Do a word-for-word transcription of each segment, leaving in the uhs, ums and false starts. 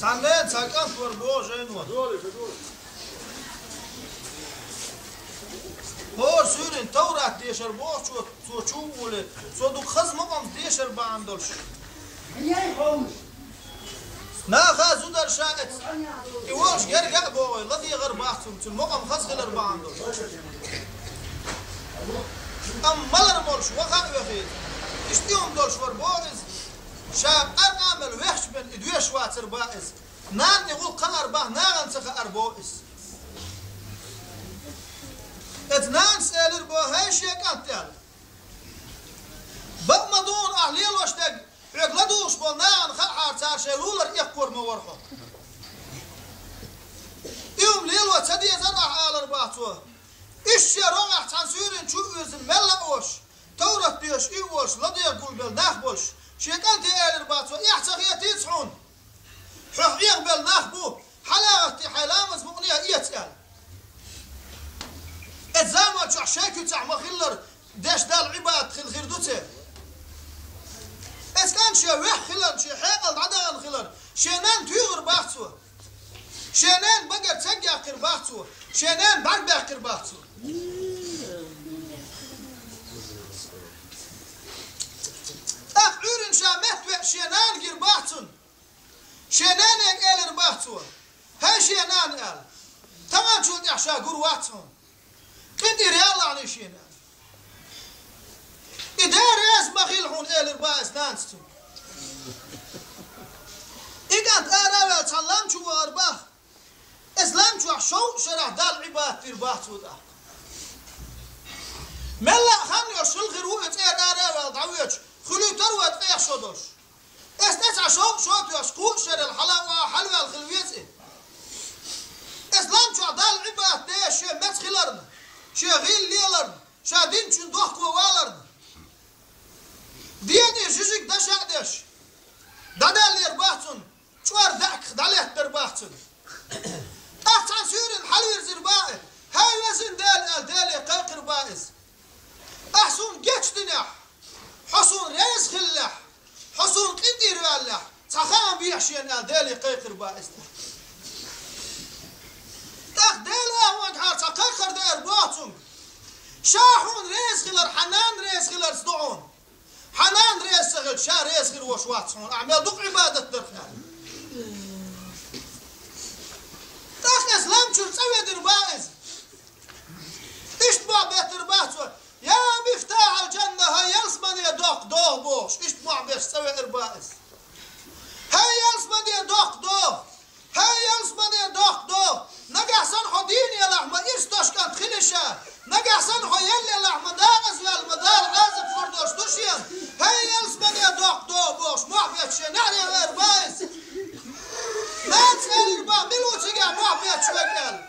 Цхьанне цхьа кӀант вар боху жайно. ХӀора суьйрин Таврат дешар бохучо, цо чу а волий, цо дукха хаза мукъамца дешар бахьана долуш. Наха зударша эца, и волуш герга а богӀий, ладегӀар бац цунна, цуьнан мукъам хаза хилар бахьана долуш. Амма малар молуш ваха а вехий, иштта хӀума долуш вар боху иза, ша къаркъа мел вехча бен и доьшуш вацар бах иза. Нана и гӀуллакх хаар бах, нахана ца хаар боху иза. Эца нанас элира боху: «ХӀай шен кӀант, — аьлла, — бакъ ма ду хьуна ахь лелош дерг, хьоьга ладугӀуш болу нахана хаахьара цара шайн лулара эккхор ма вара хьо. И хӀума лело ца дезара ахь», — алар бах цо. Иштта шен рогӀехь цхьана суьйрана чу а вирзина мелла а волуш, Таврат доьшуш и а волуш, ладегӀа гулбелла нах болуш, шен кӀанте элира бах цо: «Эхь ца хетийца хьуна? Хьох эгӀабелла нах бу, хьалагӀатте хьайн ламаз мукъане а эца», — аьлла. Эца заман чохь шайн куьцахь ма-хиллара деш Далла Ӏибадат хилла хир ду церан. Эца кӀант шен вехь хиларна, шен хьекъал дӀадахана хиларна, шен нанна туьйхира бах цо. Шен ненан багара цег яьккхира бах цо, шен ненан бӀаьрг баьккхира бах цо. ТӀаккха Ӏуьйранна ша метта веа шен нана гира бах цунна. Шен нане элира бах цо: «ХӀай шен нана, — аьлла, — таханчул тӀаьхьа ша гур вац хьуна. КъинтӀера ялалахь шена», — аьлла. «И Дела реза ма хила хьуна», — элира бах эца нанас цунна. И кӀант ара а ваьлла цхьана лам чу вахара бах. Эца лам чохь шовзткъа шарахь Далла Ӏибадат дира бах цо тӀаккха. Мелла а хан йолуш хилла хир ву и цӀера ара а ваьлла дӀавоьдуш, хуьлуьйтур вай ткъех шо долуш. Эца тӀе цхьа шовзткъа шо а тоьхча, кхузткъа шарел хьала а ваха хьалаваьлла хила веза и. Эца лам чохь Далла Ӏибадат деш шен меца хиларна, шен гӀийла леларна, ша динчун дохко валарна, дегӀе жижиг даш а деш, дӀадаьллера бах цунна, чӀор даьӀахках дӀалеттара бах цунна. ТӀаккха цхьана суьйрана хьалавирзира бах и: «ХӀай везан Дела», — аьлла, Деле кхайкхира бах иза. «Ахь суна гечдинехь, хьо суна реза хиллехь, хьо суна къинтӀера ваьллехь, цхьа хаам бехьа шена», — аьлла, Деле кхайкхира бах иза. ТӀаккха Дела агӀонгахьара цхьа кхайкхар деара бох цуьнга: «Ша хьуна реза хилар хьан нана реза хиларца ду хьуна. Хьан нана реза ца хилча, ша реза хир волуш вац хьуна, ахь мел дукха Ӏибадат дарх», — аьлла. ТӀаккха эца лам чуьра цӀа ведира бах иза. Иштта бохь беттара бах цо: «Я мифтахьал-жанна, хӀай ялсамане доккха догӀа», — бохуш, иштта бохь беш цӀа веара бах иза. «ХӀай ялсамане доккха догӀа, хӀай ялсамане доккха догӀа, нагахь санна хьо дийна елахь ма ирс дош кӀант хила ша, нагахь санна хьо елла елахь ма декъаза ваьлла ма Дала Ӏазап лур долуш ду шена, хӀай ялсамане доккха догӀа», — бохуш, мохь бетташ шен неӀаре веара бах иза. Нанас элира бах: «Мила ву цигахь мохь бетташ верг?» — аьлла.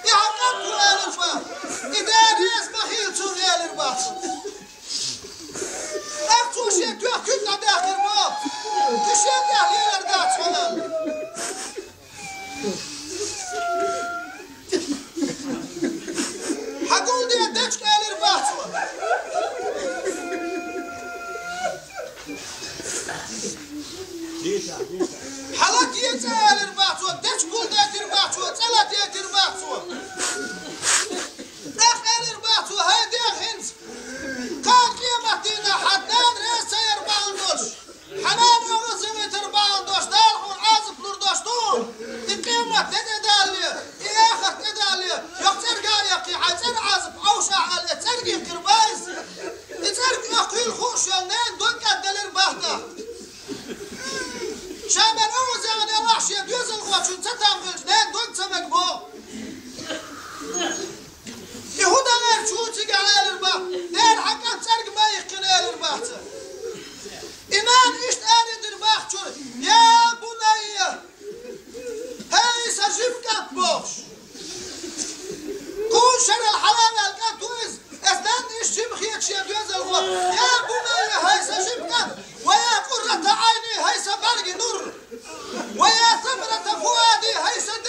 «И хьан кӀант ву», — элира бах. «И Дела реза ма хила цунна», — элира бах цо. ТӀаккха цо шен тоьхна куьг дӀадаьккхира бах. «И шен тӀехь лелар дац хьо», — аьлла. «Хьан гулде дечка», — элира бах цо. «Хьан лата ецӀа», — элира бах цо, дечка гулдайтира бах цо, цӀа лата етира бах цо. ТӀаккха элира бах цо: «ХӀай дегӀ, хӀинца, кхана къематдийнахь хьан нана реза ца яр бахьана долуш, хьан нана оха ца витар бахьана долуш, Дала хьуна Ӏазап лур долуш ду хьуна, и къемат де тӀедалале, и эхарт тӀедалале, йоккха цӀерга а яккхий, хьайн цӀеран Ӏазап Ӏовшахь», — аьлла, эца цӀерга йихкира бах иза. И цӀерга оьхкийла хууш йолу ненан дог кӀадделира бах тӀаккха. Ша мел оха зегӀан елахь шен доьзалхочун ца там хилча, ненан дог ца мега боху. И хӀун дан гӀерта ву цигахь, элира бах, Дела хьан кӀант цӀерга ма йихкина, элира бах цо. И нана иштта арадира бах чуьра: «Я бунайя, хӀай сан жима кӀант», — бохуш. Кхузткъа шарал хьалаваьлла кӀант ву иза, эца нанна иштта жима хеташ шен доьзалхо: «Я бунайя, хӀай сан жима кӀант, ва я къуррата Ӏайни, хӀай сан бӀаьргийн нур, ва я самарата фуади, хӀай сан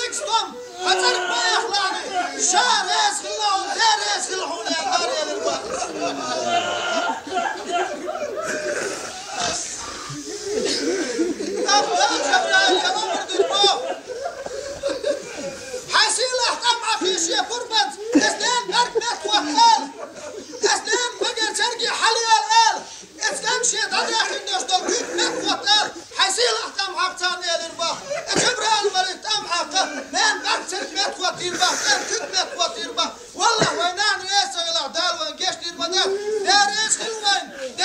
Escriben.